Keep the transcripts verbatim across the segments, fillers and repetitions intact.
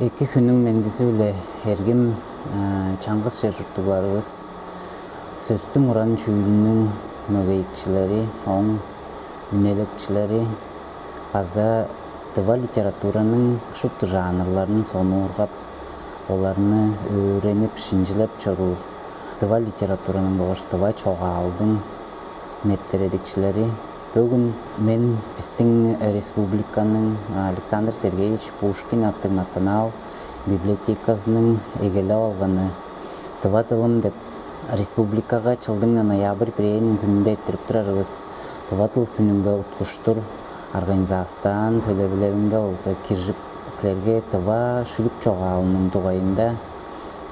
Эки хүннүң мендизи-биле, эргим чаңгыс чер чурттугларывыс, сөстүң уран чүүлүнүң мөгейикчилери, оң үнелекчилери база тыва литератураның шупту жанрларын сонуургап, оларны өөренип, шинчилеп чоруур тыва литератураның болгаш тыва чогаалдың нептередикчилери. Бөгүн мен бистиң республиканың Александр Сергеевич Пушкин аттыг национал библиотеказының эгелеп алганы «Тыва дылым» деп республикага чылдың ноябрь бирээниң хүнүнде эрттирип турарывыс «Тыва дыл хүнүнге» уткуштур организастаан төлевилелинге болза киржип, силерге тыва шүлүк чогаалының дугайында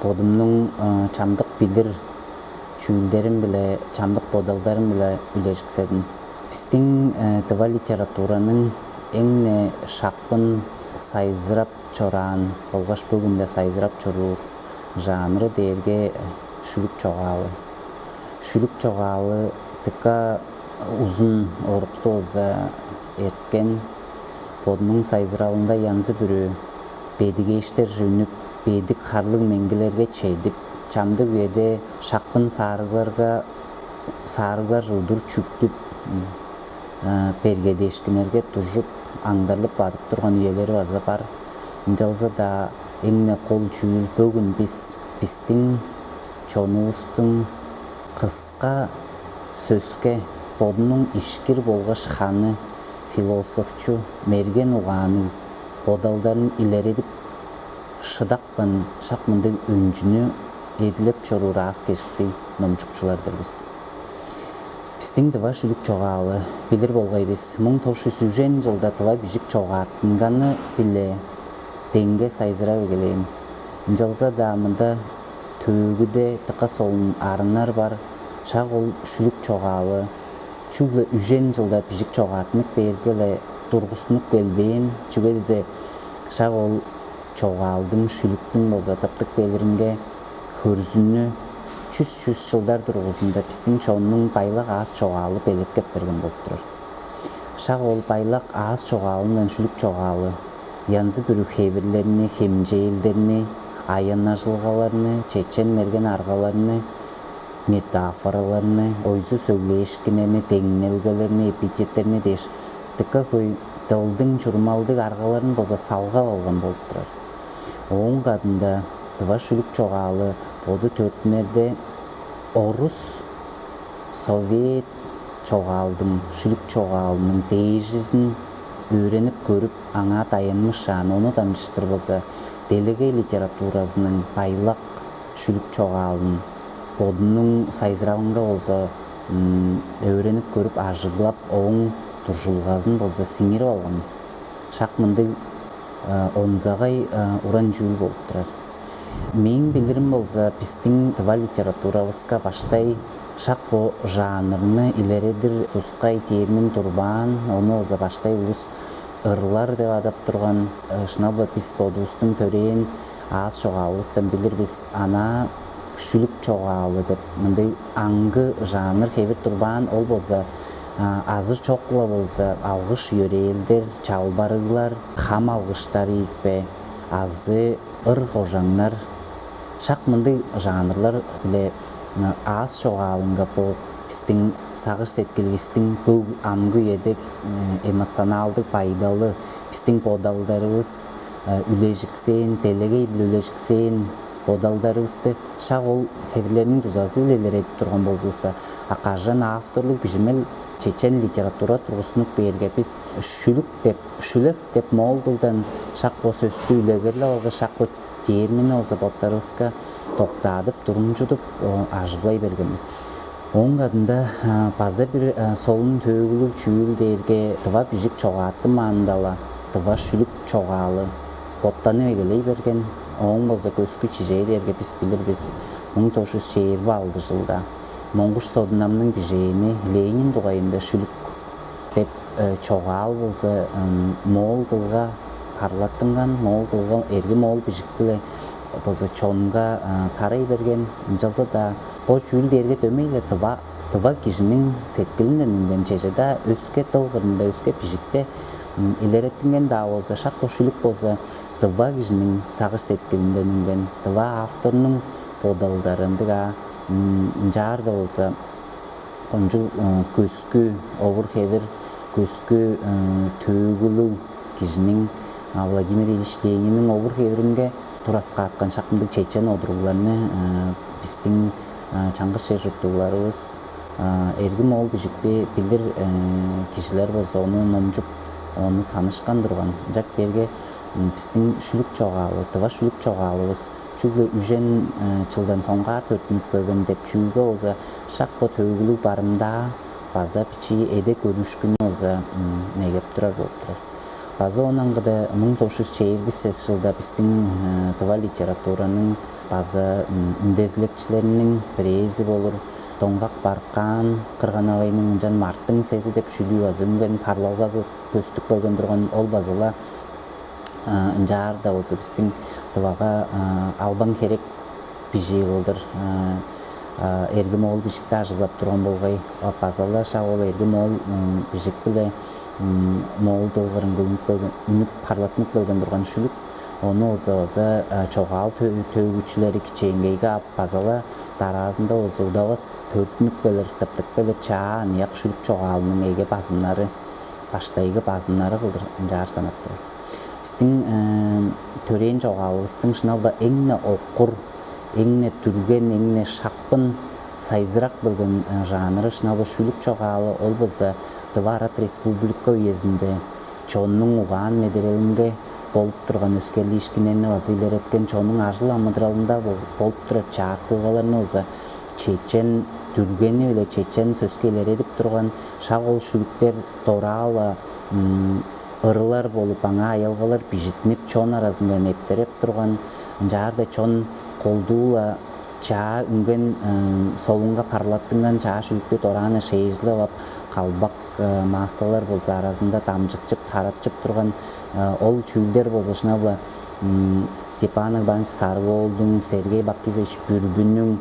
бодумнуң чамдык билир чүүлдерим-биле, чамдык бодалдарым-биле үлежикседим. Бистиң тыва литератураның эң-не шапкын сайзырап чораан болгаш бөгүн-даа сайзырап чоруур жанры дээрге шүлүк чогаалы. Шүлүк чогаалы дыка узун орукту болза эрткен, бодунуң сайзыралында янзы-бүрү бедигээштерже үнүп, бедик харлыг меңгилерге чедип, чамдык үеде шапкын саарыгларга, саарыгларже удур чүктүп, бергедээшкиннерге дужуп, аңдарлып бадып турган үелери база бар. Ынчалза-даа эң-не кол чүүл бөгүн бис бистиң чонувустуң кыска сөске бодунуң ишкир болгаш ханы, философчу, мерген угаанныг бодалдарын илередип шыдапкан шак мындыг өнчүнү эдилеп чоруур аас-кежиктиг номчукчулар-дыр бис. Бистиң тыва шүлүк чогаалы, билир болгай бис, муң тос чүс үжен чылда тыва бижик чогааттынганы-биле деңге сайзырап эгелээн. Ынчалза-даа мында төөгүде дыка солун арыннар бар. Шак ол шүлүк чогаалы чүгле үжен чылда бижик чогааттынып бээрге-ле тургустунуп келбээн, чүге дизе шак ол чогаалдың, шүлүктүң болза тыптып келиринге хөрзүннү чүс чүс чылдар дургузунда бистиң чоннуң байлак аас чогаалы белеткеп берген болуп турар. Шак ол байлак аас чогаалындан шүлүк чогаалы янзы-бүрү хевирлерни, хемчээлдерни, аяннажылгаларны, чечен-мерген аргаларны, метафораларны, ойзу сөглээшкиннерни, деңнелгелерни, эпитеттерни дээш дыка хөй дылдың чурумалдыг аргаларын болза салгап алган болуп турар. Ооң кадында тыва шүлүк чогаалы боду төрүттүнерде орус, совет чогаалдың, шүлүк чогаалының дээжизин өөренип көрүп, аңаа даянмышаан, ону дамчыштыр болза делегей литературазының байлак шүлүк чогаалын бодунуң сайзыралынга болза өөренип көрүп, ажыглап, ооң дуржулгазын болза сиңирип алган. Шак мындыг онзагай уран чүүл болуп турар. Мээң билирим болза, бистиң тыва литературавыска баштай шак бо жанрны илередир тускай термин турбаан, ону болза баштай улус ырлар деп адап турган. Шынап-ла бис бодувустуң төрээн аас чогаалывыстан билир бис, анаа шүлүк чогаалы деп мындыг аңгы жанр хевир турбаан, ол болза азы чок-ла болза алгыш-йөрээлдер, чалбарыглар, хам алгыштары ийикпе, азы ыр-кожаңнар, шак мындыг жанрлар-биле аас чогаалынга бо бистиң сагыш-сеткиливистиң бо амгы үеде эмоционалдыг байдалы, бистиң бодалдарывыс үлежиксээн, делегей-биле үлежиксээн бодалдарывысты шак ол хевирлерниң дузазы-биле илередип турган болзувусса, а кажан авторлуг бижимел чечен литература тургустунуп бээрге, бис шүлүк деп, шүлек деп моол дылдан шак бо сөстү үлегерлеп алгаш, шак бо терминни болза боттарывыска доктаадып, турумчудуп ажыглай берген бис. Ооң кадында база бир солун төөгүлүг чүүл дээрге тыва бижик чогааттынмаанда-ла, тыва шүлүк чогаалы боттанып эгелей берген. Ооң болза көскү чижээ дээрге бис билир бис, муң тос чүс чээрби алды чылда Монгуш Содунамның бижээни «Ленин дугайында шүлүк» деп чогаал болза моол дылга парлаттынган, моол дылга эрги моол бижик-биле болза чонга тарай берген. Ынчалза-даа бо чүүл дээрге дөмей-ле тыва, тыва кижиниң сеткилинден үнген, чеже-даа өске дыл кырында, өске бижикте Илереттинген-даа болза, шак бо шүлүк болза, тыва кижиниң сагыш-сеткилинден үнген, тыва авторнуң бодалдары, ындыг-а. Ынчаар-даа болза, кончуг көскү, овур-хевир, көскү төөгүлүг кижиниң, Владимир Ильич Ленинниң овур-хевиринге тураскааткан шак мындыг чечен одуругларны бистиң чаңгыс чер чурттугларывыс, эргим ол бижикти билир кижилер болза, ону номчуп, ону танышкан турган. Ынчап кээрге, бистиң шүлүк чогаалы, тыва шүлүк чогаалывыс чүгле үжен чылдан соңгаар төрүттүнүп келген деп чүүлге болза, шак бо төөгүлүг барымдаа база бичии эде көрүүшкүнү болза негеп турар болуп турар. База оон аңгыда муң тос чүс чээрби сес чылда бистиң тыва литератураның база үндезилекчилериниң бирээзи болур Доңгак Баркаан кырган-авайның ынчан «Марттың сези» деп шүлүү база үнген, парлалга көстүп келген турган. Ол база-ла ынчаар-даа болза бистиң Тывага албан-херек бижии кылдыр эргим ол бижикти ажыглап турган болгай. База-ла шак ол эргим ол бижик-биле моол дыл кырынга үнүп келген, үнүп, парлаттынып келген турган шүлүк. Ону болза база чогаал төөгүчүлери кичээнгейге ап, база-ла дараазында болза удавас төрүттүнүп келир, тыптып келир чаа аныяк шүлүк чогаалының эге базымнары, баштайгы базымнары кылдыр ынчаар санап турар. Бистиң төрээн чогаалывыстың шынап-ла эң-не оккур, эң-не дүрген, эң-не шапкын сайзырак келген жанры шынап-ла шүлүк чогаалы. Ол болза Тыва Арат Республика үезинде чоннуң угаан-медерелинге болуп турган өскерлиишкиннерни база илереткен, чоннуң ажыл-амыдыралында болуп турар чаартылгаларны болза чечен дүргени-биле, чечен сөске илередип турган. Шак ол шүлүктер дораан-ла ырылар болуп, аңаа аялгалар бижиттинип, чон аразынга нептереп турган. Ынчаарда чон колдуу-ла чаа үнген, солунга парлаттынган чаа шүлүктү дораан-на шээжилеп ап, калбак массалар болза аразында дамчытчып, таратчып турган. Ол чүүлдер болза шынап-ла Степан Агбаанович Сарыг-оолдуң, Сергей Бакизович Бүрбүнүң,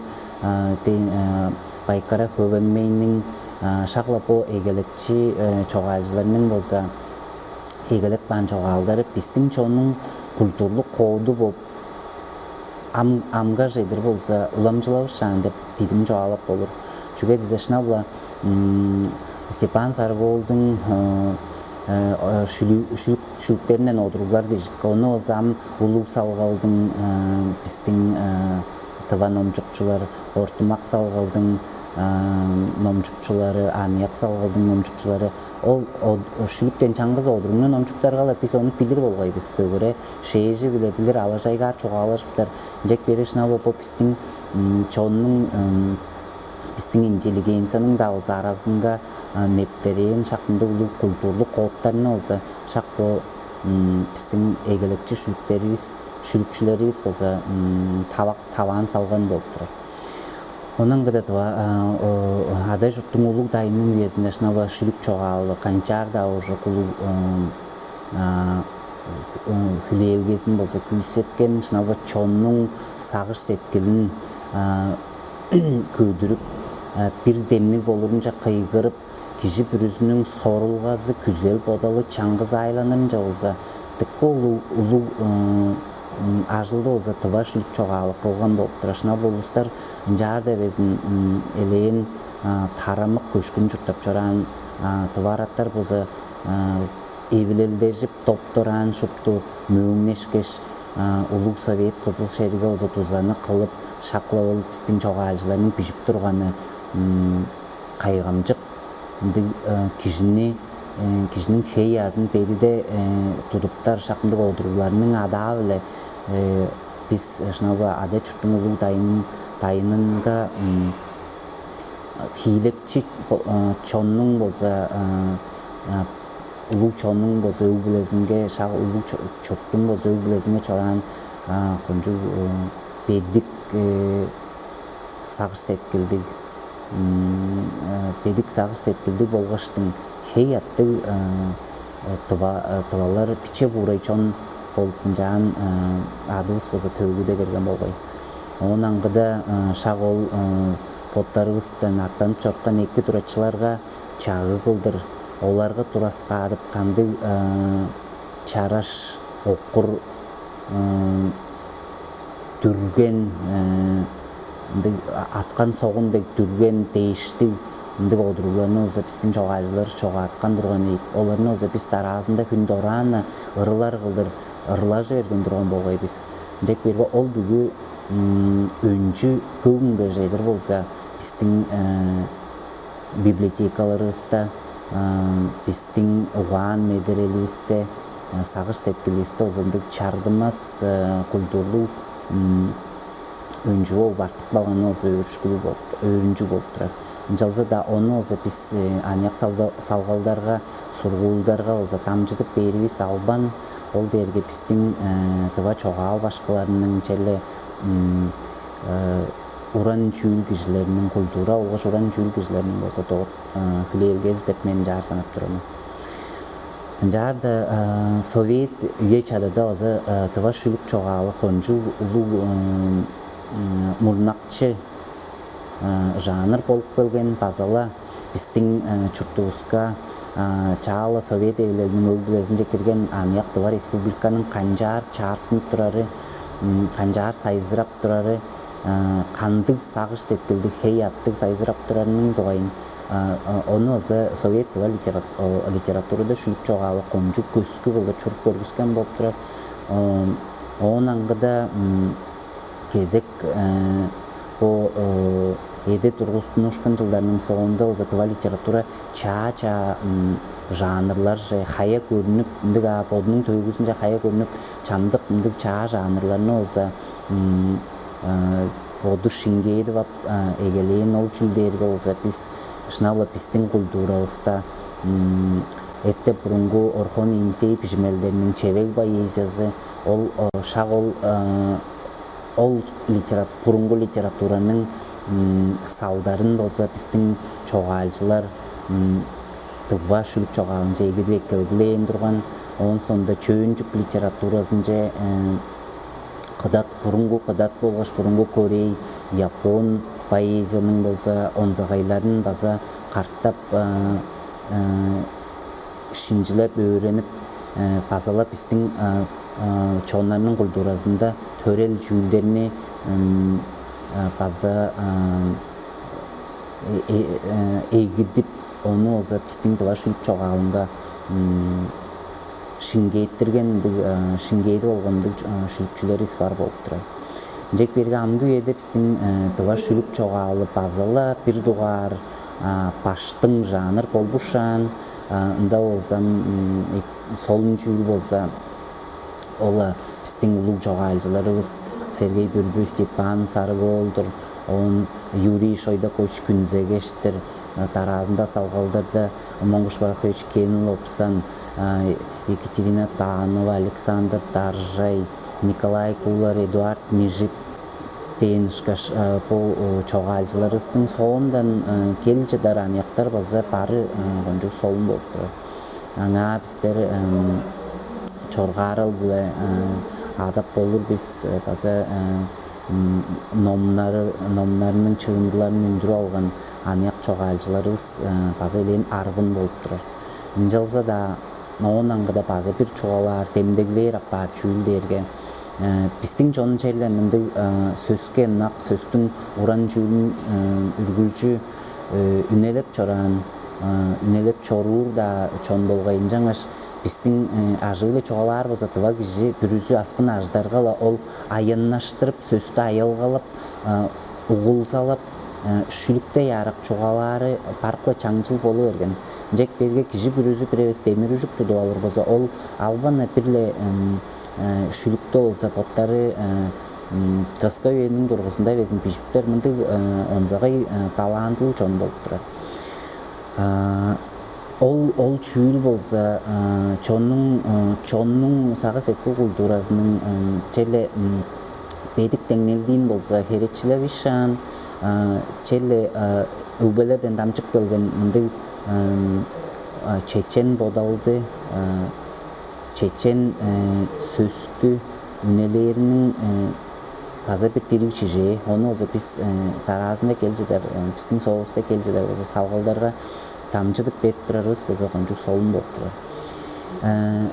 Байкара Хөвеңмейниң, шак-ла бо эгелекчи чогаалчыларның болза эгелеп каан чогаалдары бистиң чоннуң культурлуг коду бооп, ам, амга чедир болза уламчылавышаан деп дидим чугаалап болур. Чүге дизе шынап-ла Степан Сарыг-оолдуң шүлү-, шүлүк-, шүлүктеринден одуруглар дижик. Ону болза ам улуг салгалдың бистиң тыва номчукчулар, ортумак салгалдың номчукчулары, аныяк салгалдың номчукчулары, ол шүлүктен чаңгыс одуругну номчуптарга-ла, бис ону билир болгай бис, дөгере шээжи-биле билир, алажайгаар чугаалажыптар. Ынчап кээрге шынап-ла бо бистиң чоннуң, бистиң интеллигенцияның-даа болза аразынга нептерээн шак мындыг улуг культурлуг кодтарны болза шак бо бистиң эгелекчи шүлүктеривис, шүлүкчүлеривис болза тавак таваан салган болуп турар. Оон аңгыда Тыва ада-чурттуң улуг дайынының үезинде шынап-ла шүлүк чогаалы канчаар-даа ужук улуг хүлээлгезин болза күүсеткен, шынап-ла чоннуң сагыш-сеткилин көдүрүп, бир демниг болурунче кыйгырып, кижи бүрүзүнүң сорулгазы, күзел-бодалы чаңгызаайланырынче болза дыка улуг, улуг ажылды болза тыва шүлүк чогаалы кылган болуп турар. Шынап-ла улустар ынчаар-даа безин элээн тарамык көшкүн чурттап чораан тыва араттар болза эвилелдежип, доп-дораан шупту мөөңнешкеш, улуг совет кызыл шеригге болза дузаны кылып, шак-ла ол бистиң чогаалчыларның бижип турганы кайгамчык. Ындыг кижини, кижиниң хей-аъдын бедиде тудуптар шак ындыг одуругларның адаа-биле бис шынап-ла ада-чурттуң улуг дайын, дайынынга тиилекчи чоннуң болза, улуг чоннуң болза өг-бүлезинге, шак улуг чурттуң болза өг-бүлезинге чораан кончуг бедик сагыш-сеткилдиг, бедик сагыш-сеткилдиг болгаштың хей-аъттыг тыва, тывалар, биче буурай чон болуп, ынчаан адывыс болза төөгүде келген болгай. Оон аңгыда шак ол боттарывыстан аттанып чорупкан эки турачыларга чагыг кылдыр оларга тураскаадып, кандыг чараш, окур, дүрген, мындыг аткан согун дег дүрген, дээштиг мындыг одуругларны болза бистиң чогаалчыларывыс чогааткан турган ийик. Оларны болза бис дараазында хүн дораан-на ырылар кылдыр ырлажы берген турган болгай бис. Ынчап кээрге ол бүгү өнчү бөгүнге чедир болза бистиң библиотекаларывыста, бистиң угаан-медереливисте, сагыш-сеткиливисте озундуг чардымас культурлуг өнчү болуп артып калганы болза өөрүшкүлүг болуп, өөрүнчүг болуп турар. Ынчалза-даа ону болза бис аныяк салгалдарга, сургуулдарга болза дамчыдып бээривис албан, ол дээрге бистиң тыва чогаал башкыларының черле уран чүүл кижилериниң, культура болгаш уран чүүл кижилериниң болза доо хүлээлгези деп мен ынчаар санап тур мен. Ынчаарда совет үе чадада база тыва шүлүк чогаалы кончуг улуг мурнакчы жанр болуп келген, база-ла бистиң чуртувуска чаа-ла Совет Эвилелиниң өг-бүлезинче кирген аныяк Тыва Республиканың канчаар чаартынып турары, канчаар сайзырап турары, кандыг сагыш-сеткилдиг, хей-аъттыг сайзырап турарының дугайын, ону база совет тыва литературада шүлүк чогаалы кончуг көскү кылдыр чуруп көргүскен болуп турар. Оон аңгыда кезек бо эде тургустунушкан чылдарның соонда болза тыва литература чаа-чаа жанрларже хая көрүнүп, ындыг аа бодунуң төөгүзүнче хая көрүнүп, чамдык ындыг чаа жанрларны болза боду шиңгээдип ап эгелээн. Ол чүл дээрге болза бис шынап-ла бистиң культуравыста эрте-бурунгу Орхон, Енисей бижимелдериниң чевег поэзиязы, ол шак ол ол литерат бурунгу литератураның салдарын болза бистиң чогаалчылар тыва шүлүк чогаалынче эгидип эккелгилээн турган. Оон соонда чөөн чүк литературазынче кыдат, бурунгу кыдат болгаш бурунгу корей, япон поэзияның болза онзагайларын база катап шинчилеп өөренип, база-ла бистиң чоннарның культуразында төрел чүүлдерни база эгидип, ону болза бистиң тыва шүлүк чогаалынга шиңгээттирген, шиңгээдип алган мындыг шүлүкчүлеривис бар болуп турар. Ынчап кээрге амгы үеде бистиң тыва шүлүк чогаалы база-ла бир дугаар баштың жанр болбушаан, ында болза солун чүүл болза ол-ла бистиң улуг чогаалчыларывыс Сергей Бүрбү, Степан Сарыг-оолдур, оон Юрий Шойдакович Күнзегештир, дараазында салгалдарда Монгуш Барахович Кенин-Лопсан, Екатерина Танова, Александр Даржай, Николай Куулар, Эдуард Мижит дээн ышкаш бо чогаалчыларывыстың соондан кел чыдар аныяктар база бары кончуг солун болуп турар. Аңаа бистер чоргаарал-биле адап болур бис, база номнары, номнарының чыындыларын үндүрүп алган аныяк чогаалчыларывыс база элээн арбын болуп турар. Ынчалза-даа оон аңгыда база бир чугаалаар, демдеглээр апаар чүүл дээрге бистиң чон черле мындыг сөске ынак, сөстүң уран чүүлүн үргүлчү үнелеп чораан, үнелеп чоруур-даа чон болгай. Ынчангаш бистиң ажыы-биле чугаалаар болза, тыва кижи бүрүзү аскын ажыдарга-ла ол аяннаштырып, сөстү аялгалап, угулзалап, шүлүктей аарак чугаалаары барык-ла чаңчыл болу берген. Ынчап кээрге кижи бүрүзү бир эвес демир-үжүк тудуп алыр болза, ол албан-на бир-ле шүлүктү болза боттары кыска үениң дургузунда безин бижиптер мындыг онзагай талантылыг чон болуп турар. Ол, ол чүүл болза чоннуң, чоннуң сагыш-сеткил культуразының черле бедик деңнелдиин болза херечилевишаан, черле өгбелерден дамчып келген мындыг чечен бодалды, чечен сөстү үнелээриниң база бир дириг чижээ. Ону болза бис дараазында кел чыдар, бистиң соовуста кел чыдар болза салгалдарга дамчыдып берип турарывыс болза кончуг солун болуп турар. Э,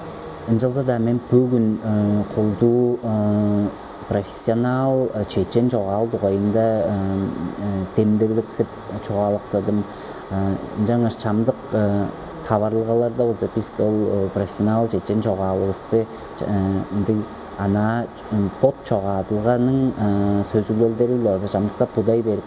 ынчалза-даа мен бөгүн, э, колдуу, э, профессионал, э, чечен чогаал дугайында, э, э, демдеглексеп чугаалаксадым. Э, ынчангаш чамдык, э, таварылгаларда болза бис ол, э, профессионал чечен чогаалывысты, э, ындыг анаа, м, бот чогаадылганың, э, сөзүглелдери-биле база чамдыкта будай берип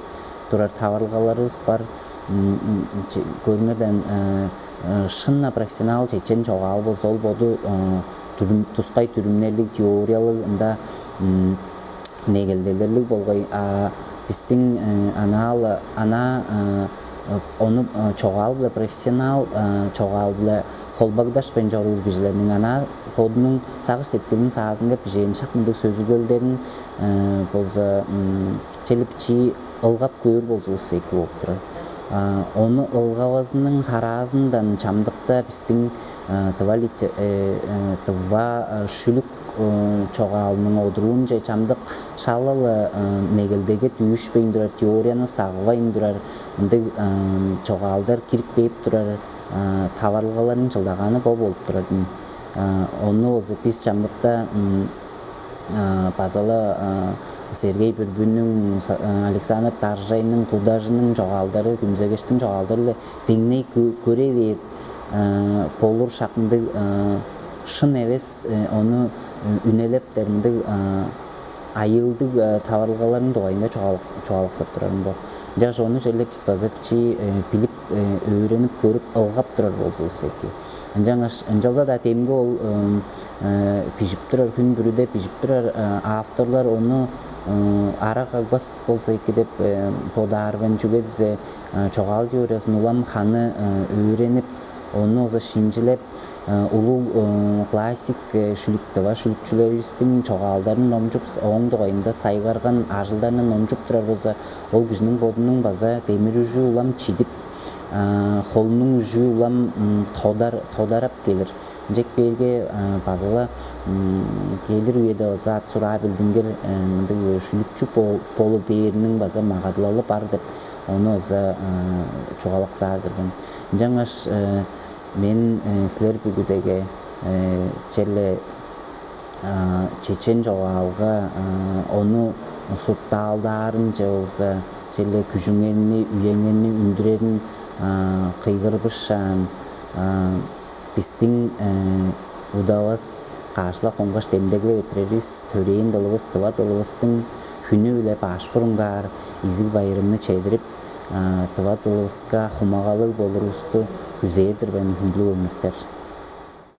турар таварылгаларывыс бар. М, м, че-, көрүңерден, э, э, шын-на профессионал чечен чогаал болза, ол боду, э, дүрүм-, тускай дүрүмнерлиг, теориялыг, ында, м, негелделерлиг болгай. А бистиң, э, анаа-ла, анаа, э, э, ону, э, чогаал-биле, профессионал, э, чогаал-биле холбагдашпайн чоруур кижилерниң анаа бодунуң сагыш-сеткилиниң саазынга бижээн шак мындыг сөзүглелдерин, э, болза, м, черле бичии ылгап көөр болзувусса эки болуп турар. А, ону ылгавазының хараазындан чамдыкта бистиң, а, тыва лите-, э, э, тыва, а, шүлүк, э, чогаалының одуруунче чамдык шала-ла, э, негелдеге дүүшпейн турар, теорияны сагывайн турар, ындыг, э, чогаалдар кирип кээп турар, э, таварылгаларның чылдагааны бо болуп турар. М, а, ону болза бис чамдыкта, м, а, база-ла, а, Сергей Бүрбүнүң, Са-, а, Александр Даржайның, Кудажының чогаалдары, Күнзегештиң чогаалдары-биле деңней кө-, көре бээр, а, болур шак мындыг, а, шын эвес, э, ону, э, үнелептер мындыг, а, айыылдыг, а, таварылгаларның дугайында чугаалак-, чугаалаксап турарым бо. Ынчангаш ону черле бис база бичии, э, билип, э, өөренип көрүп, ылгап турар болзувусса эки. Ынчангаш, ынчалза-даа демги ол, ым, э, бижип турар, хүн бүрүде бижип турар, э, авторлар ону, э, ара кагбас болза эки деп, э, бодаар мен. Чүге дизе, э, чогаал теориязын улам ханы, э, өөренип, ону болза шинчилеп, э, улуг, э, классик, э, шүлүк, тыва шүлүкчүлеривистиң чогаалдарын номчуп, с-, ооң дугайында сайгарган ажылдарны номчуп турар болза, ол кижиниң бодунуң база демир-үжүү улам чидип, а, холунуң үжүү улам, м, тодар-, тодарап келир. Ынчек бээрге, а, база-ла, м, келир үеде база ат-сураа билдингир, э, мындыг шүлүкчү бол-, болу бээриниң база магадылалы бар деп, ону база, э, чугаалаксаар-дыр мен. Ынчангаш, э, мен, э, силер бүгүдеге, э, черле, а, чечен чогаалга, а, ону суртаалдаарынче болза, черле күжүңерни, үеңерни үндүрерин, а, кыйгырбышаан, а, бистиң, э, удавас каш-ла хонгаш демдеглеп эрттирер бис, төрээн дылывыс, тыва дылывыстың хүнү-биле баш бурунгаар изиг байырымны чедирип, а, тыва дылывыска хумагалыг болурувусту күзээр-дир мен, хүндүлүг өңнүктер.